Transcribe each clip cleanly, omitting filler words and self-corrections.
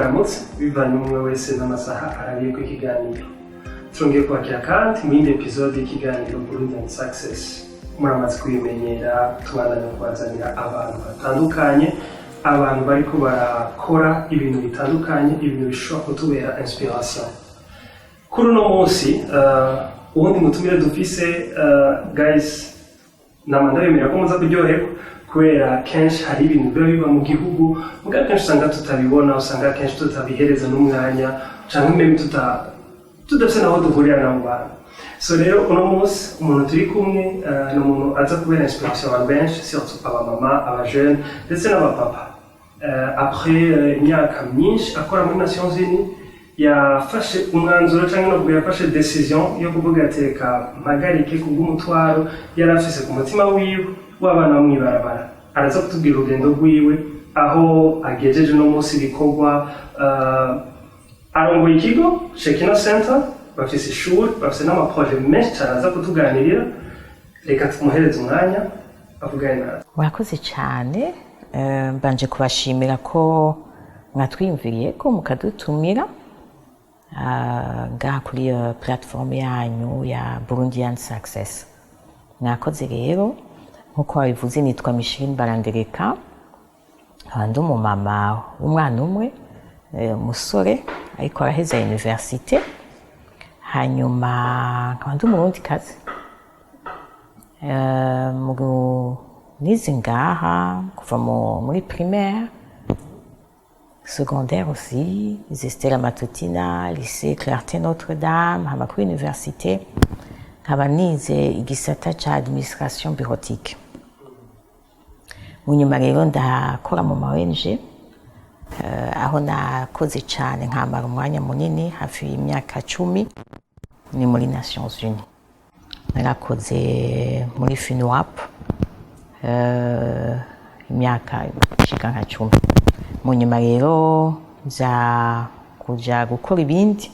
Mwaramutse, bivanye umwe wese n'amasaha arabiye ku ikiganiro. Turongeye kwakira kandi mu yindi episode y'ikiganiro Burundian Success. Muramaze kubimenyera, tubandanya kubazanira abantu batandukanye, abantu bariko barakora ibintu bitandukanye, ibintu bishobora kutubera inspiration. Kuri uno munsi, uwundi mutumire dufise, guys, nama ndabemera ko muza kuryoherwa, kubera kenshi hari ibintu biba biba mu gihugu, mugabo kenshi usanga tutabibona, usanga kenshi tutabihereza n'umwanya, canke même tudafise naho duhurira n'abo bantu. So rero uno munsi umuntu turi kumwe, ni umuntu aza kubera inspiration abantu benshi, surtout abamama, abajene ndetse n'abapapa. Après imyaka myinshi akora muri Nations Unies, yafashe umwanzuro, cyangwa novuga yafashe décision yo kuvuga ati: "Reka mpagarike," kubw'umutwaro yari afise ku mutima wiwe w'abana bo mw'ibarabara. Araza kutubwira urugendo rwiwe, aho agejeje uno munsi ibikorwa. Arongoye ikigo Shekina Center, bafise ishuri, bafise n'amaproje menshi cyane aza kutuganirira. Reka tumuhereze umwanya avugane natwe. Murakoze cyane. Mbanje kubashimira ko mwatwiyumviriye, ko mukadutumira ngaha kuri platform yanyu ya Burundian Success. Mwakoze rero. Nk'uko wabivuze, nitwa Micheline Barandereka, nkaba ndi umumama w'umwana umwe, umusore ariko araheza université. Hanyuma nkaba ndi Umurundikazi. Nize ngaha kuva muri primaire, secondaire aussi, nize Stella Matutina, lycée Clarté Notre-Dame, hama kuri université nkaba nize igisata ca administration bureautique. Mu nyuma rero ndakora mu ma ONG, aho nakoze cyane nkamara umwanya munini, hafi y'imyaka 10, ni muri Nations Unies. Narakoze muri FUNUAP imyaka ishika nka 10. Mu nyuma rero nza kuja gukora ibindi,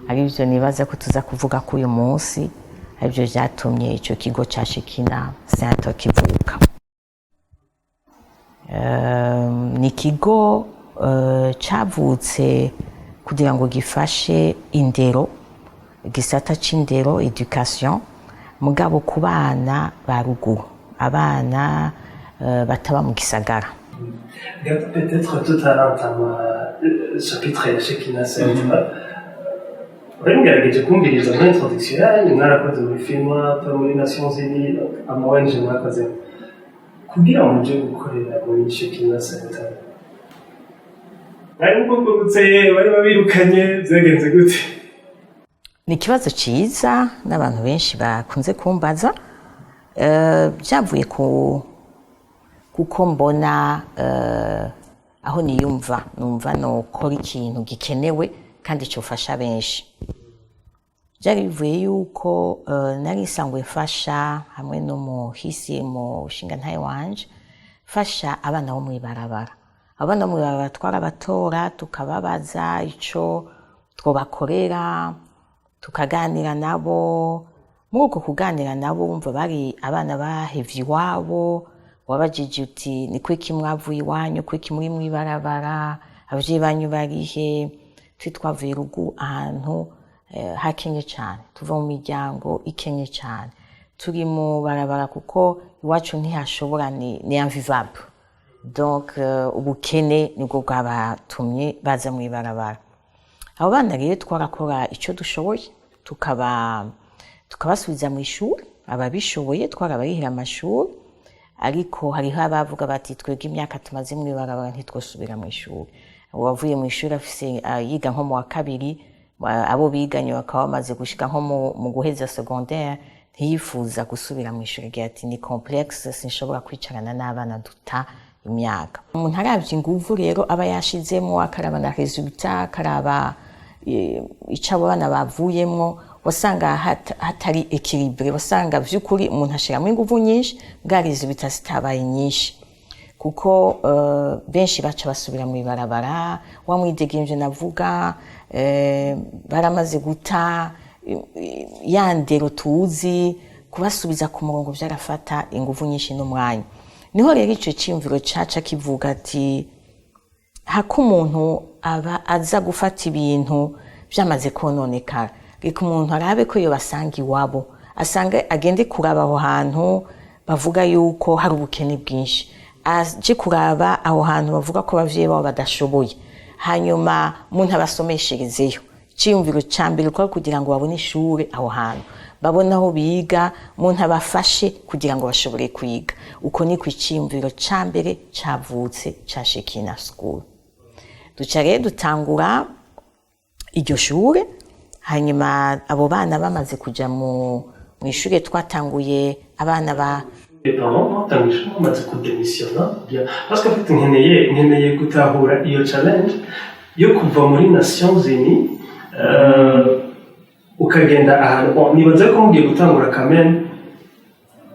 aribyo nibaza ko tuza kuvuga ko uyu munsi, aribyo vyatumye ico kigo ca Shekina Center kivuka. Ni ikigo cavutse kugira ngo gifashe indero, igisata c'indero, éducation, mugabo ku bana ba ruguru, abana bataba mu gisagara. Peut-être tutarantama chapitre ya Shekina Center, bari mugerageje kumviriza muri introduction yanyu, mwarakoze muri FUNUAP, muri Nations Unies, ama ONG mwakoze, kugira ngo muje gukorera muri Shekina Center, mwari mugugurutse, bari babirukanye, byagenze gute? Ni ikibazo cyiza n'abantu benshi bakunze kumbaza. Byavuye ku kuko mbona aho niyumva, numva nokora ikintu gikenewe kandi cyofasha benshi. Byari bivuye yuko nari nsanzwe mfasha hamwe n'umuhisi mu nshingantahe wanje, mfasha abana bo mw'ibarabara. Abana bo mw'ibarabara twarabatora, tukababaza ico twobakorera, tukaganira nabo. Muri uko kuganira nabo, wumva bari abana bahevye iwabo. Wabajije uti: "Ni kuki mwavuye iwanyu? Kuki muri mw'ibarabara? Abavyeyi banyu barihe?" Twe twavuye ruguru, ahantu hakenye cane, tuva mu miryango ikenye cane, turi mu barabara kuko iwacu ntihashobora, ni invivable. Donc ubukene nibwo bwabatumye baza mw'ibarabara. Abo bana rero twarakora icyo dushoboye, tukabasubiza mu ishuri. Ababishoboye twarabarihira amashuri, ariko hariho abavuga bati: "Twebwe imyaka tumaze mw'ibarabara ntitwosubira mu ishuri." Uwavuye mu ishuri afise yiga nko mu wa kabiri, abo biganye bakaba bamaze gushika nko mu guheza secondaire, ntiyifuza gusubira mu ishuri. Agira ati: "Ni complexe, sinshobora kwicarana n'abana duta imyaka." Umuntu aravye inguvu rero aba yashizemo, akaraba na résultat, akaraba ico abo bana bavuyemwo, wasanga hatari équilibré. Wasanga vy'ukuri umuntu ashiramo inguvu nyinshi, bwa résultat zitabaye nyinshi, kuko benshi baca basubira mu ibarabara. Wa mwidegemvye navuga, baramaze guta ya ndero tuzi. Kubasubiza ku murongo vyarafata inguvu nyinshi n'umwanya. Niho rero ico ciyumviro caca kivuga ati: hako umuntu aba aza gufata ibintu byamaze kononekara. Reka umuntu arabe ko yobasanga iwabo, asange, agende kuraba aho hantu bavuga yuko hari ubukene bwinshi, aje kuraba aho hantu bavuga ko abavyeyi babo badashoboye, hanyuma umuntu abasomesherezeyo. Iciyumviro ca mbere kwari kugira ngo babone ishure aho hantu, babone aho biga, umuntu abafashe kugira ngo bashobore kwiga. Uko niko iciyumviro ca mbere cavutse ca Shekina School. Duca rero dutangura iryo shure. Hanyuma abo bana bamaze kuja mu ishure, twatanguye abana ba Pardon, mwatangije mumaze kudemisiona bien, parce que en fait nkeneye gutahura iyo challenge yo kuva muri Nations Unies ukagenda ahantu. Bon, nibaza ko mugiye gutangura quand même,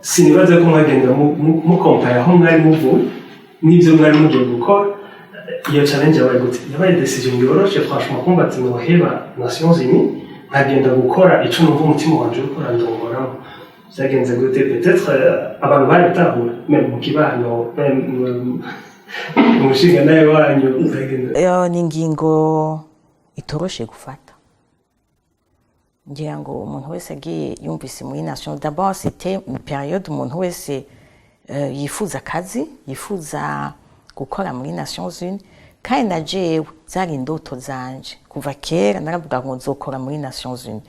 sinibaza ko mwagenda mukompara aho mwari muvuye n'ibyo mwari mugiye gukora. Iyo challenge yabaye gute? Yabaye décision yoroshe, franchement, kumva ati noheba Nations Unies nkagenda gukora ico numva umutima wanje uriko urandongoramo? Byagenze gute? Peut-être abantu barabitahura, même mu kibano, même umushinga nawe wanyu, byagenze? Yo, ni ingingo itoroshe gufata. Ngira ngo umuntu wese agiye yumvise muri nation, d'abord c'était une période umuntu wese yifuza akazi, yifuza gukora muri Nations Unies. Kandi na jewe zari indoto zanje kuva kera, naravuga ngo nzokora muri Nations Unies.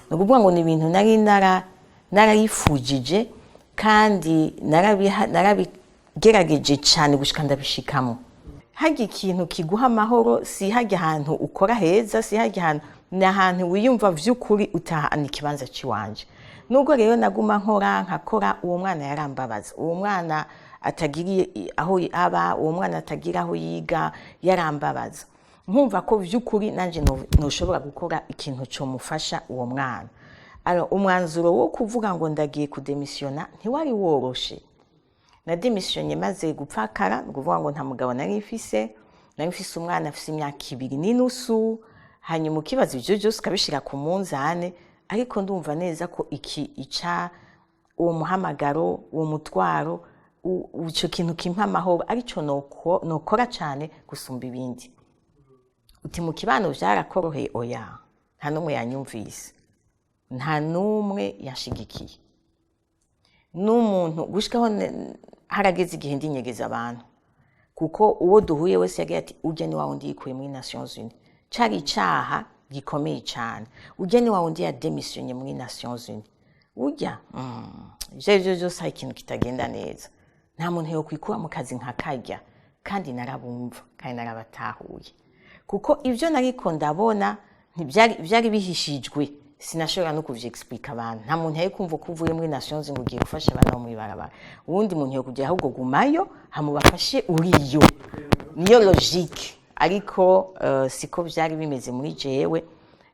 Ni ukuvuga ngo ni ibintu nari narayifujije kandi narabigerageje cyane gushika ndabishikamo. Harya ikintu kiguha amahoro si harya ahantu ukora heza, si harya ahantu, ni ahantu wiyumva vy'ukuri utahana ikibanza ciwanje. Nubwo rero naguma nkora, nkakora, uwo mwana yarambabaza, uwo mwana atagiriye aho aba, uwo mwana atagira aho yiga, yarambabaza, nkumva ko vy'ukuri nanje noshobora gukora ikintu comufasha uwo mwana. Alors, umwanzuro wo kuvuga ngo ndagiye kudemisiyona ntiwari woroshe. Nademisiyonye maze gupfakara, ni ukuvuga ngo nta mugabo nari mfise, nari mfise umwana afise imyaka 2.5. Hanyuma ukibaza ivyo vyose, ukabishira ku munzane. Ariko ndumva neza ko iki ica uwo muhamagaro, uwo mutwaro, ico kintu kimpa amahoro, arico nokora cane gusumba ibindi. Uti mu kibano vyarakoroheye? Oya, nta n'umwe yanyumvise, nta n'umwe yanshigikiye n'umuntu. Gushikaho harageze igihe ndinyegeza abantu, kuko uwo duhuye wese yagiye ati: "Urya ni wa wundi yikuye muri Nations Unies." Cari icaha gikomeye cane. "Urya ni wa wundi yademisiyonye muri Nations Unies, urya ivyo arivyo vyose hari ikintu kitagenda neza, nta muntu yokwikura mu kazi nka karya." Kandi narabumva kandi narabatahuye, kuko ivyo nariko ndabona ntibyari, byari bihishijwe, sinashobora no kuvyexplica abantu. Nta muntu yari kumva ko uvuye muri Nations ngo ugiye gufasha abana bo mw'ibarabara. Uwundi muntu yo kugira ahubwo gumayo hamubafashe uriyo, niyo logique. Ariko siko vyari bimeze muri jewe.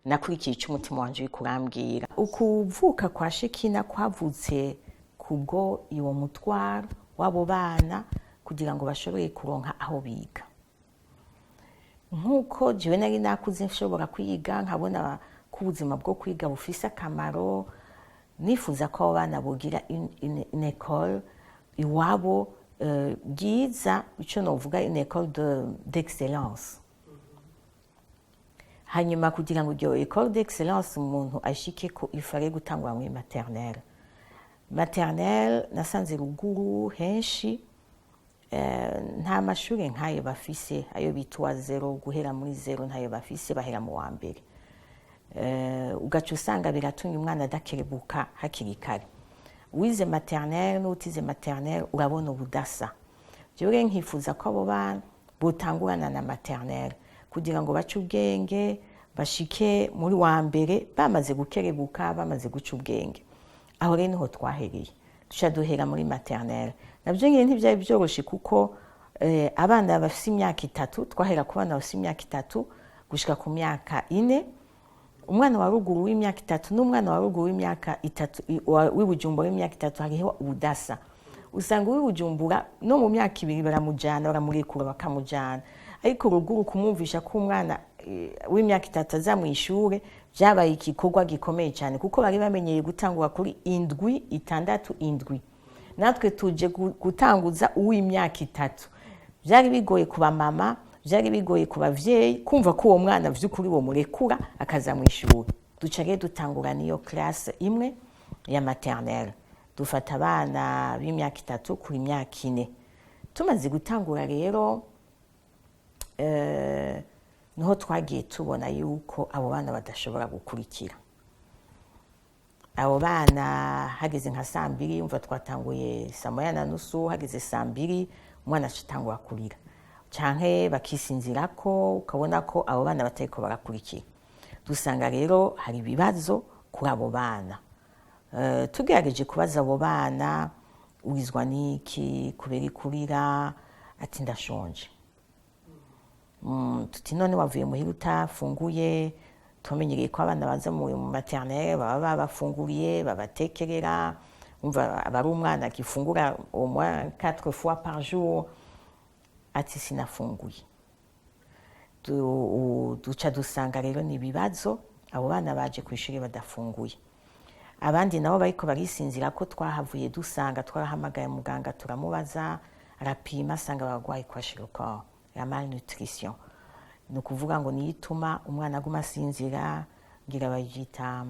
Nakurikiye icyo umutima wanje uri kurambwira. Ukuvuka kwa Shekina kwavutse kubwo uwo mutwaro w'abo bana, kugira ngo bashobore kuronka aho biga, nk'uko jewe nari nakuze nshobora kwiga, nkabona ko ubuzima bwo kwiga bufise akamaro. Nifuza ko abo bana bogira une école iwabo bwiza, icyo novuga une école d'excellence. Hanyuma kugira ngo iyo école d'excellence umuntu ashike ko, ifare gutangwa muri maternelle. Maternelle nasanze ruguru henshi nta mashuri nk'ayo bafise, ayo bitwa zéro, guhera muri zéro ntayo bafise, bahera mu wa mbere. Ugaca usanga biratumye umwana adakerebuka hakiri kare. Wize maternelle n'utize maternelle urabona ubudasa. Jewe nkifuza ko abo bana botangurana na maternelle kugira ngo bace ubwenge, bashike muri wa mbere bamaze gukerebuka, bamaze guca ubwenge. Aho rero niho twahereye, duca duhera muri maternelle. Nabyo nyine ntibyari byoroshe, kuko abana bafise imyaka 3, twahera ku bana bafise imyaka 3 gushika ku myaka 4. Umwana wa ruguru w'imyaka 3 n'umwana wa ruguru w'imyaka 3, w'i Bujumbura w'imyaka 3, hariho ubudasa. Usanga uw'i Bujumbura no mu myaka 2 baramujana, baramurekura bakamujana, ariko ruguru kumwumvisha ko umwana w'imyaka 3 aza mu ishure byabaye igikorwa gikomeye cyane, kuko bari bamenyeye gutangura kuri 7, 6, 7. Natwe tuje gutanguza uw'imyaka 3, byari bigoye ku bamama, byari bigoye ku bavyeyi. Vyari bigoye ku bavyeyi kumva ko uwo mwana vy'ukuri bomurekura akaza mu ishuri. Duca rero dutangura niyo classe imwe ya maternelle, dufata abana b'imyaka 3 kuri imyaka 4. Tumaze gutangura rero, niho twagiye tubona yuko abo bana badashobora gukurikira. Abo bana hageze nka saa 2, umva twatanguye saa 1:30, hageze saa 2 umwana aca atangura kurira canke bakisinzirako, ukabona ko abo bana batariko barakurikira. Dusanga rero hari ibibazo kuri abo bana. Tugerageje kubaza abo bana: "Urizwa n'iki? Kubera ikurira?" Ati: "Ndashonje." Tuti: "None wavuye muhira utafunguye?" Tumenyereye ko abana baza mu maternelle baba babafunguriye, babatekerera. Umva, aba ari umwana agifungura au moins quatre fois par jour. Ati: "Sinafunguye." Duca dusanga rero ni ibibazo, abo bana baje ku ishuri badafunguye, abandi nabo bariko barisinzira ko. Twahavuye dusanga twarahamagaye muganga, turamubaza, arapima, asanga barwaye kwashiorkor, la malnutrition. Ni ukuvuga ngo niyo ituma umwana aguma asinzira, ngira bayita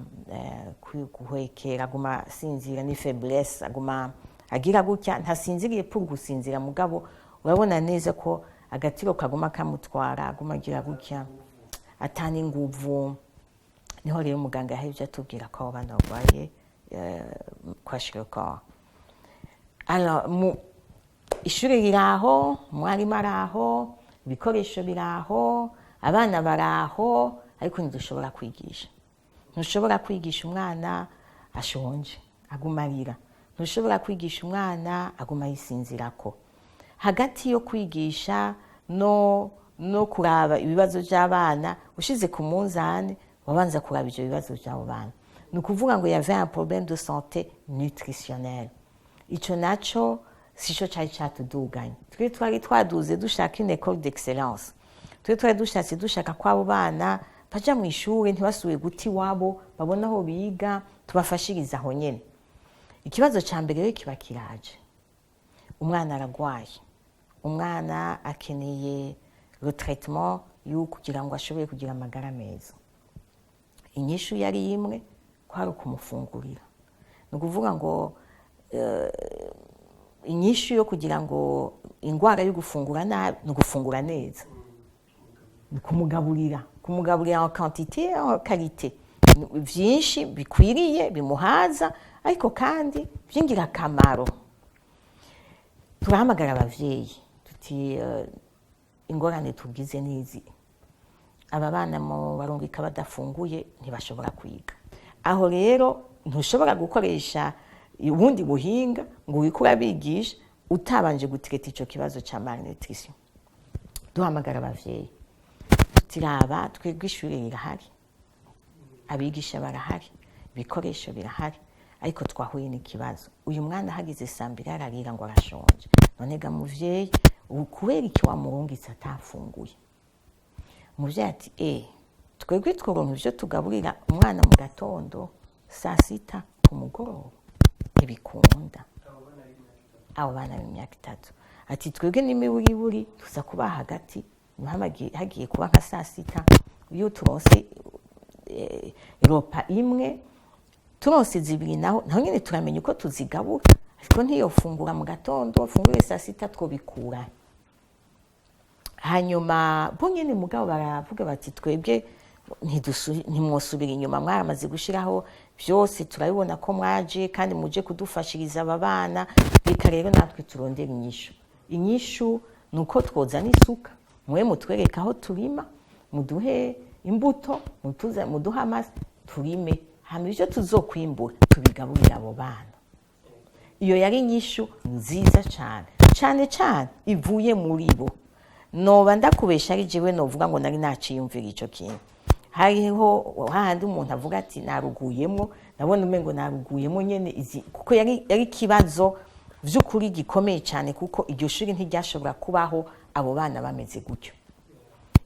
guhwekera, aguma asinzira, ni faiblesse, aguma agira gutya, ntasinziriye pour gusinzira, mugabo urabona neza ko agatiro kaguma kamutwara, aguma agira gutya, atana inguvu. Niho rero muganga yahevye atubwira ko abo bana barwaye kwashiorkor. Alors, ishuri riraho, umwarimu araho, ibikoresho biraho, abana baraho, ariko ntidushobora kwigisha. Ntushobora kwigisha umwana ashonje aguma arira, ntushobora kwigisha umwana aguma yisinzirako. Hagati yo kwigisha no kuraba ibibazo by'abana, ushize ku munzani wabanza kuraba ivyo bibazo by'abo bana. Ni ukuvuga ngo y avait un problème de santé nutritionnelle. Ico naco sico cari catuduganye. Twe twari twaduze dushaka une école d'excellence. Twe twari dushatse, dushaka ko abo bana baja mu ishure, ntibasubire guta iwabo, babone aho biga, tubafashirize aho nyene. Ikibazo ca mbere rero kiba kiraje: umwana aragwaye, umwana akeneye le traitement yo kugira ngo ashobore kugira amagara meza. Inyishu yari imwe, kwari ukumufungurira. Ni ukuvuga ngo inyishu yo kugira ngo indwara yo gufungura nabi ni ugufungura neza, ni kumugaburira, kumugaburira en quantité, en qualité, vyinshi bikwiriye bimuhaza, ariko kandi by'ingirakamaro. Turahamagara abavyeyi tuti: "Ingorane tugize nizi, aba bana mu barungika badafunguye, ntibashobora kwiga." Aho rero ntushobora gukoresha ubundi buhinga ngo wike urabigisha utabanje gutraiter ico kibazo ca malnutrition. Duhamagara abavyeyi tutiraba: "Twebwe ishuri rirahari, abigisha barahari, ibikoresho birahari, ariko twahuye n'ikibazo. Uyu mwana hagize saa 2 ararira ngo arashonje. None ga muvyeyi, ubu kubera iki wamurungitse atafunguye?" Umuvyeyi ati: "Twebwe tworonka ivyo tugaburira umwana mu gatondo, saa 6, ku mugoroba? Ntibikunda." Abo bana b'imyaka 3, ati: "Twebwe n'imiburiburi tuza kuba hagati hagiye kuba nka saa 6, iyo turonse repas imwe, turonse zibiri naho nyine turamenya uko tuzigabura, ariko ntiyofungura mu gatondo, afungure saa 6, twobikura?" Hanyuma bo nyene mugabo baravuga bati: "Twebwe ntimwosubira inyuma, mwaramaze gushiraho byose, turabibona ko mwaje kandi muje kudufashiriza aba bana. Reka rero natwe turondera inyishu. Inyishu ni uko twozana isuka, mwe mutwereka aho turima, muduhe imbuto, muduhe amasi, turime, hama ivyo tuzokwimbura tubigaburire abo bana." Iyo yari inyishu nziza cyane cyane cyane ivuye muri bo. Noba ndakubesha ari jewe novuga ngo nari naciyumvira ico kintu. Hariho hahandi umuntu avuga ati: "Naruguyemo." Nabona umengo naruguyemo nyene izi, kuko yari ikibazo vy'ukuri gikomeye cyane, kuko iryo shuri ntiryashobora kubaho abo bana bameze gutyo.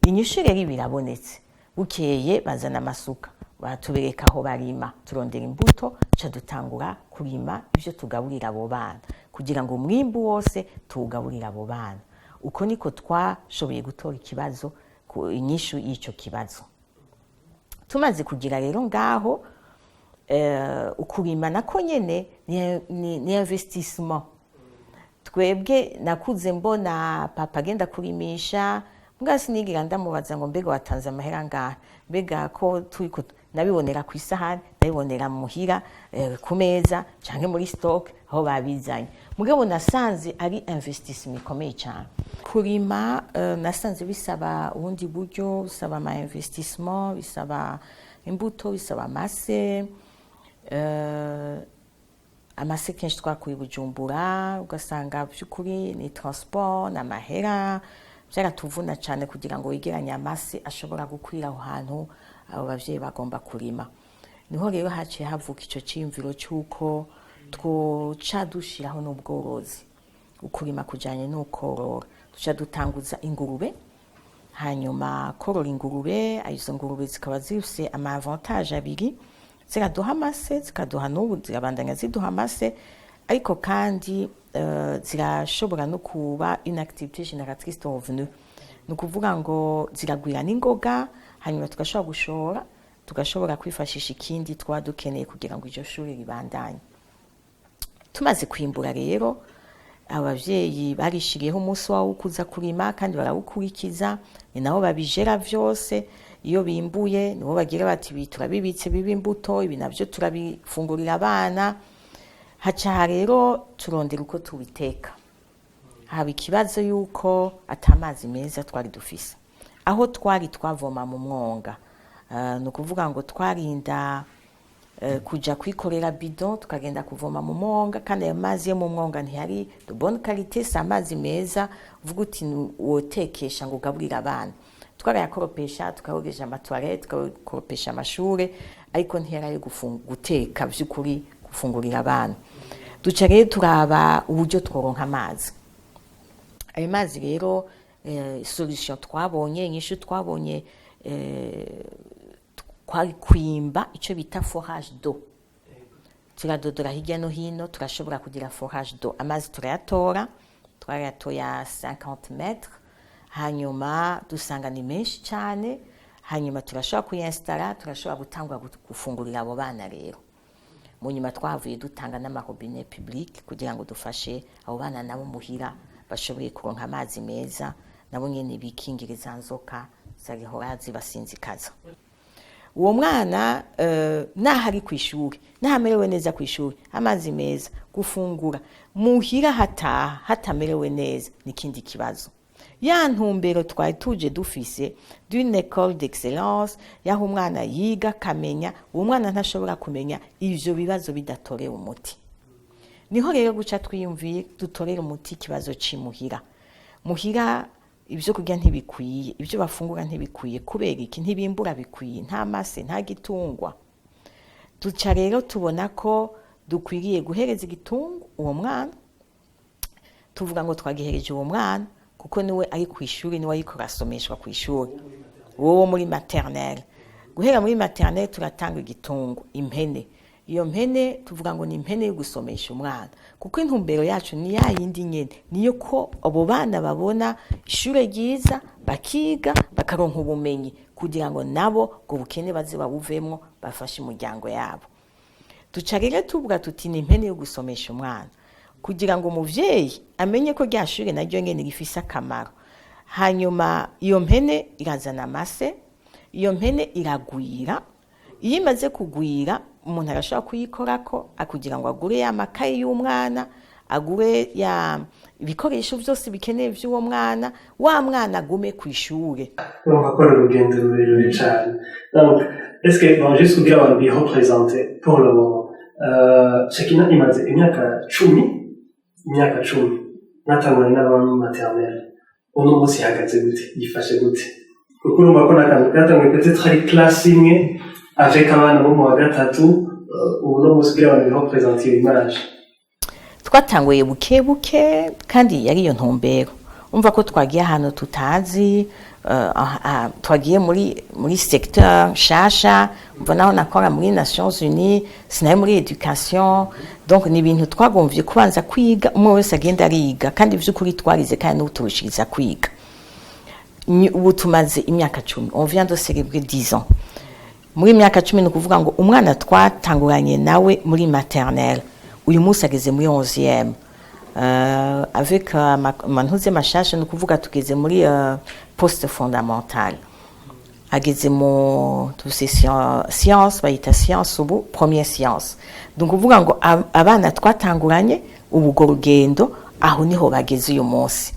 Inyishu rero birabonetse. Bukeye bazana amasuka, batubereka aho barima, turondera imbuto, ca dutangura kurima ivyo tugaburira abo bana, kugira ngo umwimbu wose tuwugaburire abo bana. Uko niko twashoboye gutora ikibazo ku inyishu y'ico kibazo. Tumaze kugira rero ngaho, ukurima nako nyene ni investissement. Twebwe nakuze mbona papa agenda kurimisha, mbwa sinigira ndamubaza ngo: "Mbega watanze amahera angahe?" Mbega ko turiko nabibonera ku isahani, nabibonera muhira, ku meza canke muri stock aho babizanye. Mugabo nasanze ari investissement ikomeye cyane kurima. Nasanze bisaba ubundi buryo, bisaba ama investissement, bisaba imbuto, bisaba amase. Amase kenshi twakuye i Bujumbura, ugasanga by'ukuri ni transport n'amahera byaratuvuna cyane kugira ngo wegeranye amase ashobora gukwira aho hantu abo bavyeyi bagomba kurima. Niho rero haciye havuka ico ciyumviro c'uko twoca dushiraho n'ubworozi, ukurima kujanye n'ukorora. Duca dutanguza ingurube. Hanyuma korora ingurube, izo ngurube zikaba zifise ama avantage abiri: ziraduha amase, zikaduha n'ubu zirabandanya ziduha amase, ariko kandi zirashobora no kuba une activité génératrice de revenu. Ni ukuvuga ngo ziragwira n'ingoga, hanyuma tugashobora gushora, tugashobora kwifashisha ikindi twaba dukeneye kugira ngo iryo shuri ribandanye. Tumaze kwimbura rero, abavyeyi barishiriyeho umunsi wawo wo kuza kurima kandi barawukurikiza. Ni nabo babijera vyose. Iyo bimbuye, nibo bagira bati: "Ibi turabibitse biba imbuto, ibi navyo turabifungurira abana." Haca rero turondera uko tubiteka. Haba ikibazo yuko ata mazi meza twari dufise aho twari, twavoma mu mwonga. Ni ukuvuga ngo twarinda kuja kwikorera bidon, tukagenda kuvoma mu mwonga, kandi ayo mazi yo mu mwonga ntiyari de bonne qualité, si amazi meza uvuga uti wotekesha ngo ugaburire abana. Twarayakoropesha, tukayogesha ama toilettes, tukakoropesha amashure, ariko ntiyari ayo guteka vy'ukuri, gufungurira abana. Duca rero turaba uburyo tworonka amazi. Ayo mazi rero, solution twabonye, inyishu twabonye, twari kwimba icyo bita forage d'eau. Turadodora hirya no hino, turashobora kugira forage d'eau. Amazi turayatora, twarayatoya 50 mètres, hanyuma dusanga ni menshi cyane. Hanyuma turashobora kuyinsitara, turashobora gutangura gufungurira abo bana. Rero mu nyuma twahavuye dutanga n'ama robinets publics kugira ngo dufashe abo bana nabo muhira bashoboye kuronka amazi meza, nabo nyene bikingire za nzoka zahora zibasinzikaza. Uwo mwana, naho ari ku ishuri, naho amerewe neza ku ishuri, amazi meza, gufungura muhira, hataha hatamerewe neza, n'ikindi kibazo. Ya ntumbero twari tuje dufise d'une école d'excellence, yaho umwana yiga akamenya, uwo mwana ntashobora kumenya ivyo bibazo bidatorewe umuti. Niho rero guca twiyumviye dutorera umuti ikibazo c'imuhira. Muhira ibyo kurya ntibikwiye, ibyo bafungura ntibikwiye. Kubera iki? Ntibimbura bikwiye, nta mase, nta gitungwa. Duca rero tubona ko dukwiriye guhereza igitungu uwo mwana. Tuvuga ngo twagihereje uwo mwana kuko niwe ari ku ishuri, niwe ariko arasomeshwa ku ishuri, wowe muri maternelle. Guhera muri maternelle turatanga igitungu, impene. Iyo mpene tuvuga ngo ni impene yo gusomesha umwana, kuko intumbero yacu ni ya yindi nyene, niyo ko abo bana babona ishure ryiza, bakiga, bakaronka ubumenyi, kugira ngo nabo ngo bukene baze babuvemwo, bafashe umuryango yabo. Duca rero tuvuga tuti ni impene yo gusomesha umwana, kugira ngo umuvyeyi amenye ko rya shure naryo nyene rifise akamaro. Hanyuma iyo mpene irazana amase, iyo mpene iragwira. Iyo imaze kugwira, umuntu arashobora kuyikorako kugira ngo agure ya makaye y'umwana, agure ya ibikoresho byose bikenewe by'uwo mwana, wa mwana agume ku ishure. Urumva ko ari urugendo rurerure cyane. Donc, est-ce que, bon, juste kugira abantu bireprésente pour le moment, Shekina imaze imyaka 10, imyaka 10 mwatanguranye n'abana maternelle. Uno munsi ihagaze gute, yifashe gute? Kuko urumva ko n'akantu katanguye peut-être ari classe imwe avec abana bo mu wa gatatu, ubu no munsi kugira abantu bireprésente iyo image. Twatanguye buke buke, kandi yari iyo ntumbero. Umva ko twagiye ahantu tutazi, twagiye muri secteur nshasha. Umva, naho nakora muri Nations Unies, sinari muri education. Donc ni ibintu twagomvye kubanza kwiga, umwe wese agenda ariga, kandi vy'ukuri twarize kandi n'ubu turushiriza kwiga. Ubu tumaze imyaka 10, on vient de célébrer 10 ans. Muri imyaka 10, ni ukuvuga ngo umwana twatanguranye nawe muri maternelle, uyu munsi ageze muri 11e, avec amantuze mashasha, ni ukuvuga tugeze muri post fondamental, ageze mu tuse science, bayita science ubu, première science. Donc uvuga ngo abana twatanguranye ubu urwo rugendo, aho niho bageze uyu munsi.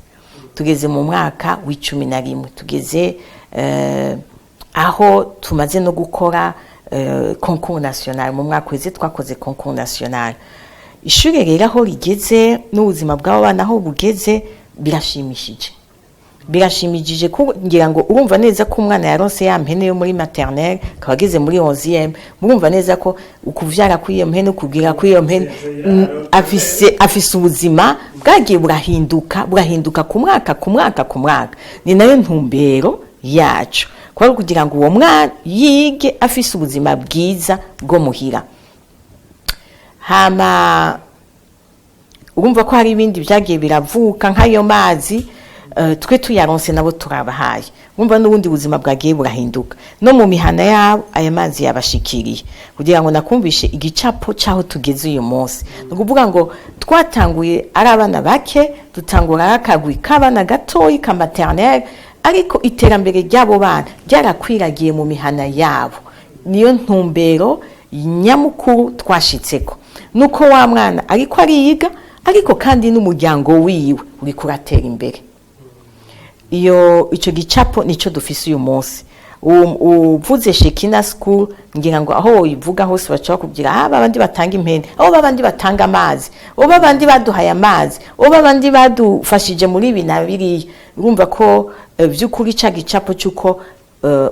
Tugeze mu mwaka wa 11, tugeze aho tumaze no gukora concours national. Mu mwaka uheze twakoze concours national. Ishuri rero aho rigeze n'ubuzima bw'abo bana aho bugeze birashimishije, birashimishije, kugira ngo urumva neza ko umwana yaronse ya mpene yo muri maternelle, akaba ageze muri 11e. Murumva neza ko ukuvyara kw'iyo mpene, ukugira kw'iyo mpene, afise ubuzima bwagiye burahinduka, burahinduka ku mwaka, ku mwaka, ku mwaka. Ni nayo ntumbero yacu, kuba kugira ngo uwo mwana yige afise ubuzima bwiza bwo muhira. Hama urumva ko hari ibindi byagiye biravuka, nk'ayo mazi, twe tuyaronse nabo turabahaye. Urumva n'ubundi buzima bwagiye burahinduka no mu mihana yabo, aya mazi yabashikiriye. Kugira ngo nakumvishe igicapo cy'aho tugeze uyu munsi, ni ukuvuga ngo twatanguye ari abana bake, dutangura ari akagwi k'abana gatoyi ka maternelle, ariko iterambere ry'abo bana ryarakwiragiye mu mihana yabo. Niyo ntumbero nyamukuru twashitseko, nuko wa mwana ariko ariga, ariko kandi n'umuryango wiwe uriko uratera imbere. Iyo icyo gicapo nicyo dufise uyu munsi. Uvuze Shekina School, ngira ngo aho uyivuga hose baca bakubwira: "Ah, babandi batanga impene, abo babandi batanga amazi, abo babandi baduhaye amazi, abo babandi badufashije muri ibi na biriya." Urumva ko by'ukuri ca gicapo cy'uko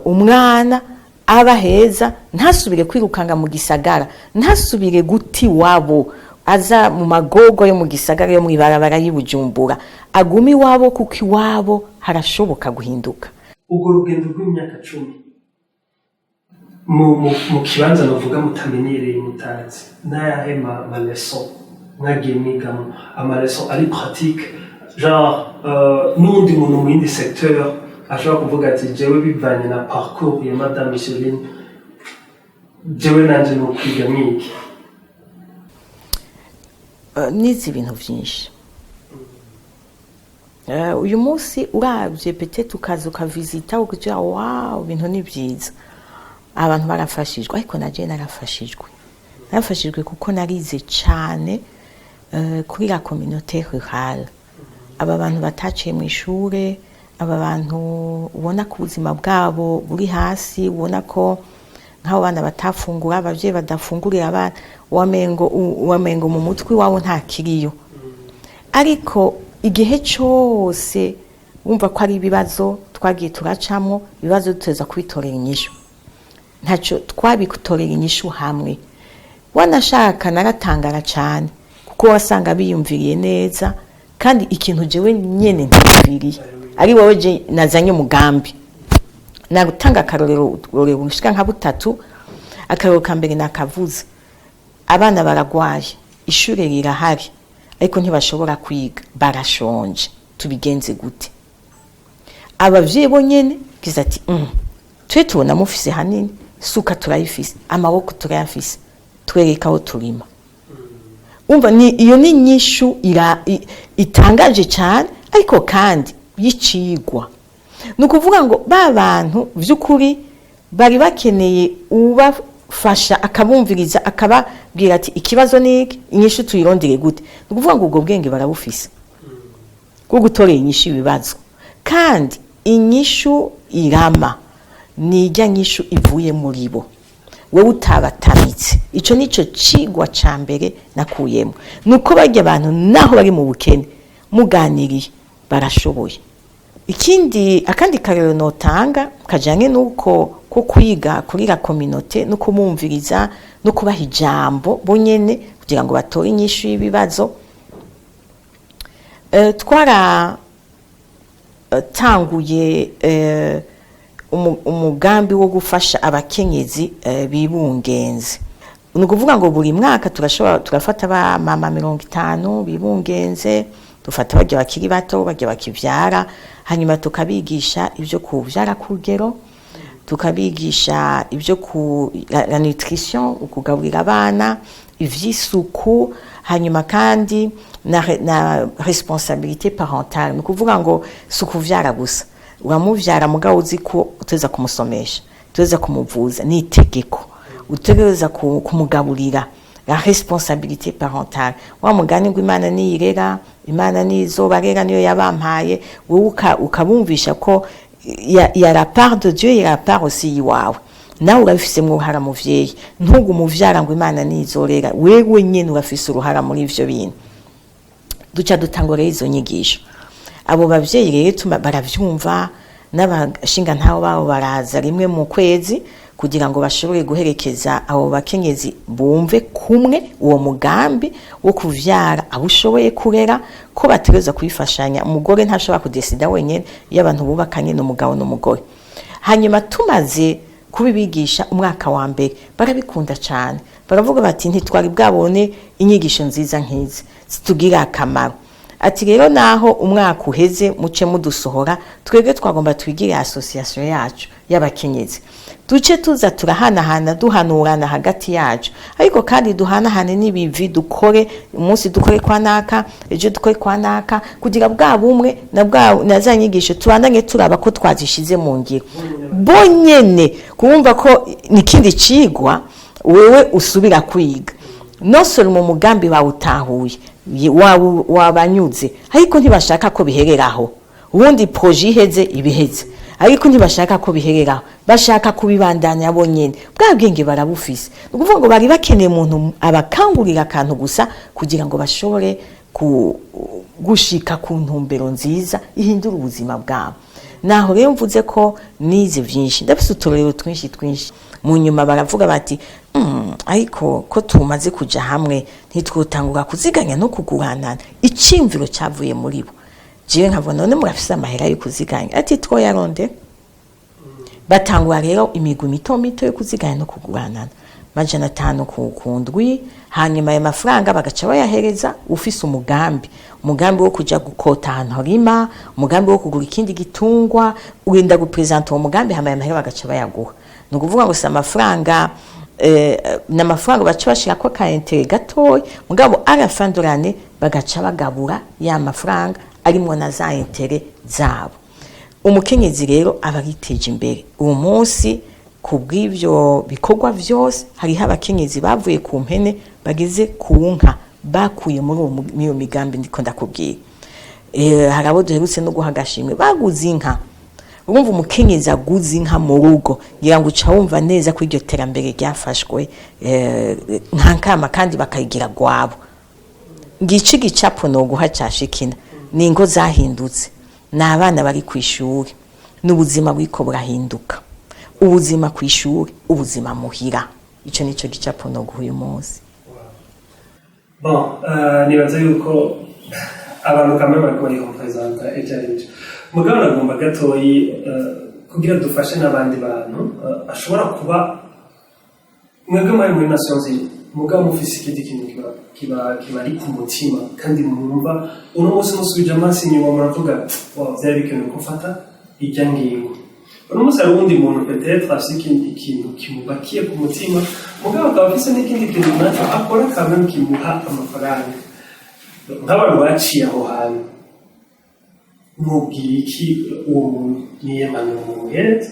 umwana aba heza, ntasubire kwirukanga mu gisagara, ntasubire guta iwabo aza mu magogo yo mu gisagara, yo mu ibarabara y'i Bujumbura, aguma iwabo kuko iwabo harashoboka guhinduka. Urwo rugendo rw'imyaka 10 mu kibanza navuga mutamenyereye, mutazi, n'ayahe ma leçon mwagiye mwigamo, ama leçon ari pratique, genre n'uwundi muntu mu yindi secteur ashobora kuvuga ati: "Jewe bivanye na parcours ya Madame Micheline, jewe nanje ni ukwiga mwiki"? Nize ibintu byinshi. Uyu munsi urabye, peut-être ukaza ukavisita, ukagira: "Wow, ibintu ni byiza, abantu barafashijwe." Ariko naje narafashijwe, narafashijwe kuko narize cyane kuri la communauté rurale. Aba bantu bataciye mu ishure, aba bantu ubona ko ubuzima bwabo buri hasi, ubona ko nk'abo bana batafungura, abavyeyi badafungurira abana, wamengo mu mutwe iwabo nta kiriyo. Ariko igihe cyose wumva ko ari ibibazo twagiye turacamo, ibibazo duteza kubitorera inyishu, ntacyo twabitorera inyishu hamwe. Wanashaka naratangara cyane, kuko wasanga biyumviriye neza, kandi ikintu jewe nyene ntiyumviriye ari wowe je nazanye umugambi. Nagutanga akarorero bushika nka butatu. Akarorero ka mbere nakavuze: abana baragwaye, ishure rirahari, ariko ntibashobora kwiga, barashonje, tubigenze gute? Abavyeyi bo nyene gize ati: "Twe tubona mufise hanini, suka turayifise, amaboko turayafise, twereka aho turima." Umva, ni iyo ni inyishu itangaje cyane, ariko kandi y'icigwa. Ni ukuvuga ngo ba bantu by'ukuri bari bakeneye ubafasha, akabumviriza, akababwira ati: "Ikibazo ni iki, inyishu tuyirondere gute?" Ni ukuvuga ngo ubwo bwenge barabufise bwo gutorera inyishu ibibazo, kandi inyishu irama ni ijya nyishu ivuye muri bo, wowe utabatamitse. Icyo ni cyo cigwa ca mbere nakuyemo, ni uko barya abantu naho bari mu bukene, muganiriye barashoboye. Ikindi, akandi karero notanga kajanye n'uko ko kwiga kuri la communauté no kumumviriza no kubaha ijambo bo nyene kugira ngo batore inyishu y'ibibazo, twara Naratanguye umugambi wo gufasha abakenyezi bibungenze. Ni ukuvuga ngo buri mwaka turashobora turafata ba mama 50 bibungenze, dufata barya bakiri bato, barya bakivyara, hanyuma tukabigisha ibyo kuvyara ku rugero, tukabigisha ibyo ku la nutrition, ukugaburira abana, ivy'isuku, hanyuma kandi na responsabilité parentale. Ni ukuvuga ngo si ukuvyara gusa, uramuvyara mugabo uzi ko uteza kumusomesha, uteza kumuvuza, ni itegeko, utegereza kumugaburira, la responsabilité parentale. Wa mugani ngo Imana niyirera, Imana nizobarera, niyo yabampaye. Wowe ukabumvisha ko y a la part de Dieu et la part aussi yiwawe, nawe urabifisemo uruhara. Muvyeyi, ntugu umuvyara ngo Imana nizorera, wewe nyene urafise uruhara muri ivyo bintu. Duca dutangura rero izo nyigisho. Abo bavyeyi rero baravyumva, n'abashinga ntabo babo baraza rimwe mu kwezi kugira ngo bashobore guherekeza abo bakenyezi, bumve kumwe uwo mugambi wo kuvyara abo ushoboye kurera, ko bategereza kubifashanya. Umugore ntashobora kudesida wenyene iyo abantu bubakanye n'umugabo n'umugore. Hanyuma tumaze kubibigisha umwaka wa mbere, barabikunda cyane, baravuga bati: "Ntitwari bwabone inyigisho nziza nk'izi zitugirira akamaro." Ati: "Rero naho umwaka uheze muce mudusohora, twebwe twagomba twigire association yacu y'abakenyezi, duce tuza turahanahana, duhanurana hagati yacu, ariko kandi duhanahane n'ibivi, dukore umunsi dukore kwa naka, ejo dukore kwa naka, kugira bwa bumwe na bwa na za nyigisho tubandanye turaba ko twazishize mu ngiro." Bonyene kumva ko nikindi cigwa wewe usubira kwiga, non seulement umugambi bawutahuye, wabanyuze, ariko ntibashaka ko bihereraho. Ubundi projet iheze ibiheze, ariko ntibashaka ko bihereraho, bashaka kubibandanya bo nyene. Bwa bwenge barabufise. Ni ukuvuga ngo bari bakeneye umuntu abakangurira akantu gusa kugira ngo bashobore gushika ku ntumbero nziza ihindura ubuzima bwabo. Naho rero mvuze ko nize vyinshi, ndafise uturorero twinshi twinshi. Mu nyuma baravuga bati: ariko ko tumaze kuja hamwe, ntitwotangura kuziganya no kuguranana?" Iciyumviro cavuye muri bo. Jewe nkavuga: "None murafise amahera yo kuziganya?" Ati: "Twoyaronde." Batangura rero imigwi mito mito yo kuziganya no kuguranana, 500 ku ndwi. Hanyuma ayo mafaranga bagaca bayahereza ufise umugambi wo kuja gukota ahantu harima, umugambi wo kugura ikindi gitungwa. Urinda gupresenta uwo mugambi, hama ayo mahera bagaca bayaguha. Ni ukuvuga ngo si amafaranga, ni amafaranga baca bashirako ka intérêt gatoya, mugabo à la fin de l'année bagaca bagabura ya mafaranga arimwo na za intérêts zabo. Umukenyezi rero aba ariteje imbere uwo munsi. Ku bw'ibyo bikorwa byose, hariho abakenyezi bavuye ku mpene bageze ku nka bakuye muri iyo migambi ndiko ndakubwira. Hari abo duherutse no guha agashimwe baguze inka. Urumva, umukenyezi aguze inka mu rugo, ngira ngo uca wumva neza ko iryo terambere ryafashwe nka nkama, kandi bakayigira gwabo. Ngici gicapo noguha ca Shikina ni ingo zahindutse, ni abana bari ku ishuri, n'ubuzima buriko burahinduka, ubuzima ku ishuri, ubuzima muhira. Ico nico gicapo noguha uyu munsi. Bon, nibaza yuko abantu kamwe bariko barirepresenta ibyo ari byo, mugabo nagomba gatoyi kugira dufashe n'abandi bantu ashobora kuba mwebwe mwari muri Nations Unies, mugabo mufise ikindi kintu kiba ari ku mutima, kandi mwumva uno munsi musubije amaso inyuma muravuga: "Wow, vyari bikenewe ko mfata irya ngingo." Uno munsi hari uwundi muntu peut-être afise ikindi kintu kimubakiye ku mutima, mugabo akaba afise n'ikindi kintu naco akora kamwe kimuha amafaranga. Nk'abantu baciye aho hantu, mubwira iki uwo muntu? Niyo mpanuro mumuhereza,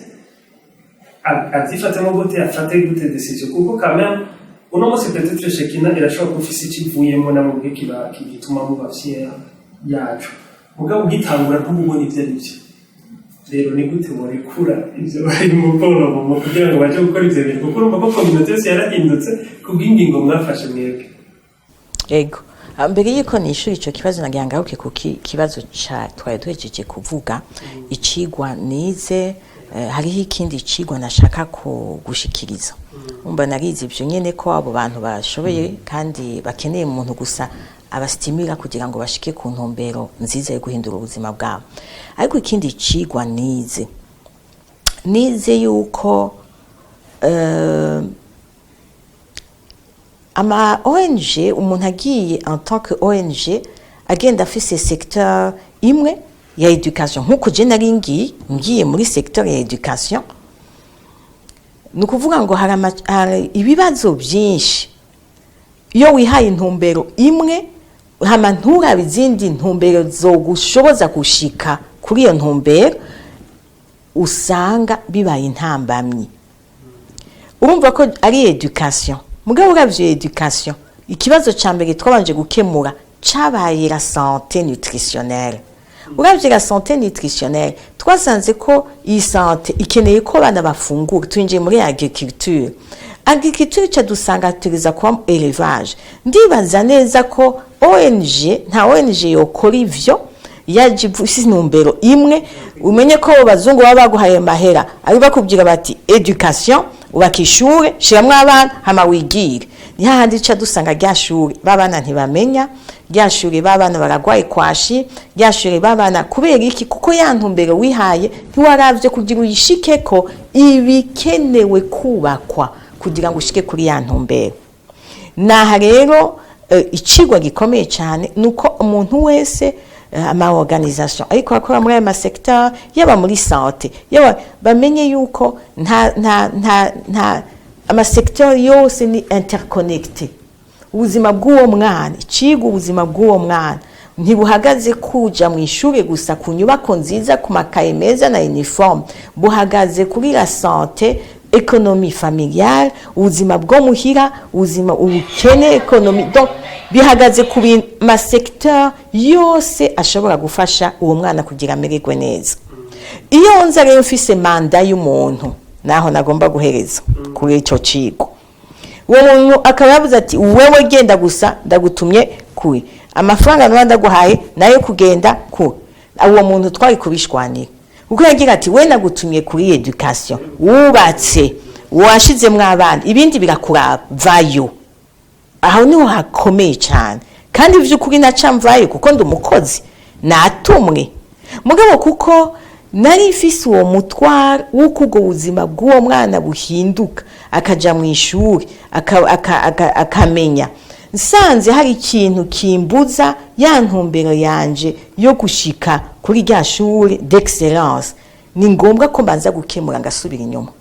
avyifatemo gute, afate gute décision? Kuko quand même uno munsi peut-être Shekina irashobora kuba ifise ico ivuyemo namubwe kiba gituma muba fier yacu, mugabo ugitangura ntububona ivyo ari vyo. Rero ni gute borekura ivyo barimo polo kugira ngo baje gukora ivyo bintu? Kuko urumva ko communauté yose yarahindutse kubw'ingingo mwafashe mwebwe. Ego. Mbere yuko nishura ico kibazo, nagira ngaruke ku kibazo ca twari duhejeje kuvuga, icigwa nize. Hariho ikindi cigwa nashaka gushikiriza. Umva, narize ivyo nyene ko abo bantu bashoboye kandi bakeneye umuntu gusa. abasitimira kugira ngo bashike ku ntumbero nziza yo guhindura ubuzima bwabo. Ariko ikindi cigwa nize yuko ama ONG, umuntu agiye en tant que ONG, agenda afise secteur imwe ya éducation, nkuko je nari ngiye muri secteur ya éducation, ni ukuvuga ngo hari ibibazo byinshi. Iyo wihaye intumbero imwe, hama nturabe izindi ntumbero zogushoboza gushika kuri iyo ntumbero, usanga bibaye intambamyi. Urumva ko ari éducation, mugabo uravye éducation, ikibazo ca mbere twabanje gukemura cabaye la santé nutritionnelle. Uravye la santé nutritionnelle, twasanze ko iyi santé ikeneye ko abana bafungura. Twinjiye muri agriculture. Agriculture ca dusanga tugeza kuba élevage. Ndibaza neza ko ONG, nta ONG yokora ivyo yaje ifise intumbero imwe. Umenye ko abo bazungu baba baguhaye mahera ari bakubwira bati: "Éducation, ubaka ishure, shiramwo abana, hama wigire." Ni hahandi ca dusanga rya shure babana ntibamenya, rya shure babana baragwaye kwashi, rya shure babana. Kubera iki? Kuko ya ntumbero wihaye ntiwaravye kugira uyishikeko ibikenewe kubakwa kugira ngo ushike kuri ya ntumbero. Naha rero icigwa gikomeye cyane ni uko umuntu wese, ama organisation ariko akora muri ayo ma secteur, yaba muri santé, yaba, bamenye yuko nta ama secteur yose ni interconnecté. Ubuzima bw'uwo mwana, icigwa, ubuzima bw'uwo mwana ntibuhagaze kuja mu ishuri gusa, ku nyubako nziza, ku makaye meza na uniforme. Buhagaze kuri la santé, économie familiale, ubuzima bwo muhira, ubuzima, ubukene, économie. Donc bihagaze ku ma secteur yose ashobora gufasha uwo mwana kugira amererwe neza. Iyo nza rero mfise mandat y'umuntu, naho nagomba guhereza kuri ico cigo, uwo muntu akaba yavuze ati: "Wewe genda gusa, ndagutumye kuri amafaranga nuba ndaguhaye nayo kugenda ku uwo muntu," twari kubishwanira, kuko yagira ati: "We nagutumye kuri éducation, wubatse, washizemwo abana, ibindi birakuraba, vayo." Aho niho hakomeye cyane. Kandi by'ukuri naca mvayo, kuko ndi umukozi natumwe. Mugabo kuko nari mfise uwo mutwaro w'uko ubwo buzima bw'uwo mwana buhinduka, akaja mu ishuri, akamenya, nsanze hari ikintu kimbuza ya ntumbero yanje yo gushika kuri rya shuri d'excellence, ni ngombwa ko mbanza gukemura, ngasubira inyuma.